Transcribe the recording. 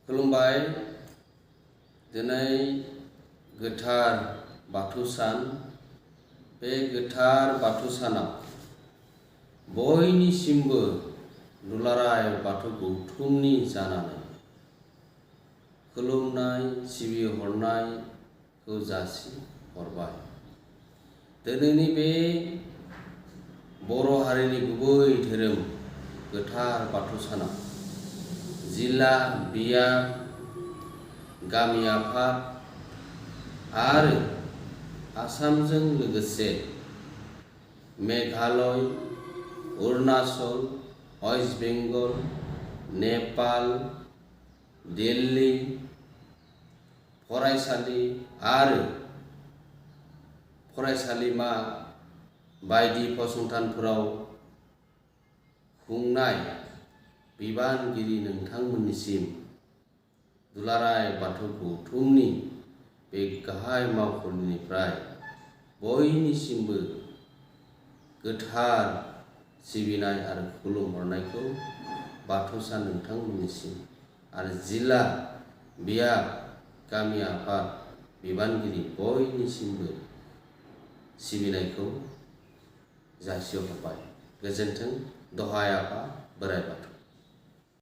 खुलुमबाय। दिनै गोथार बाथौ सान। बे गोथार बाथौ सानाव बयनिसिमबो दुलाराय बाथौ गौथुमनि जानानै खुलुमनाय सिबिहरनायखौ जासिहरबाय। दिनैनि बे बर' हारिनि गुबै धोरोम गोथार बाथौ सानाव जिल्ला बियाब गामि आफाद आरो आसामजों लोगोसे मेघालय, अरुणाचल, वेस्ट बेंगल, नेपाल, दिल्ली फरायसालि आरो फरायसालिमा बायदि फसंथानफोराव खुंनाय बिबानगिरि नोंथांमोननिसिम दुलाराय बाथौ गौथुमनि बे गाहाय मावख'निफ्राय बयनिसिमबो गोथार सिबिनाय आरो खुलुमहरनायखौ बाथौ सान नोंथांमोननिसिम आरो जिल्ला बियाब गामि आफाद बिबानगिरि बयनिसिमबो सिबिनायखौ जासिहरबाय। गोजोन्थों। दहाय आफा बोराइ बाथौ।